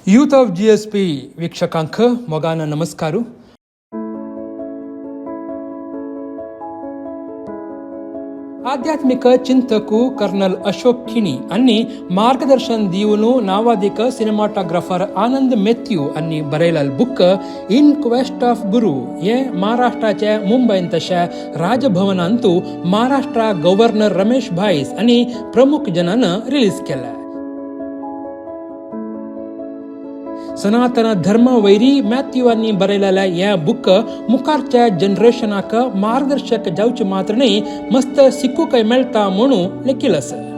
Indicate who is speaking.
Speaker 1: Youth of GSP वीक्षकांक मोगान नमस्कार. आध्यात्मिक चिंतकू कर्नल अशोक खिणी आणि मार्गदर्शन दिवन नावादिक सिनेमाटोग्राफर आनंद मेथ्यू आणि बरयलेल बुक इन क्वेस्ट ऑफ गुरु हे महाराष्ट्राच्या मुंबईत तशा राजभवनांतू महाराष्ट्र गव्हर्नर रमेश भाईस आणि प्रमुख जनानं रिलीज केलं. सनातन धर्म वैरी मॅथ्यूवांनी बरयलेल्या या बुक मुखारच्या जनरेशनाक मार्गदर्शक जावचे मात्र न्हय, मस्त शिकूकय मेळटा म्हणून लेखील आसा.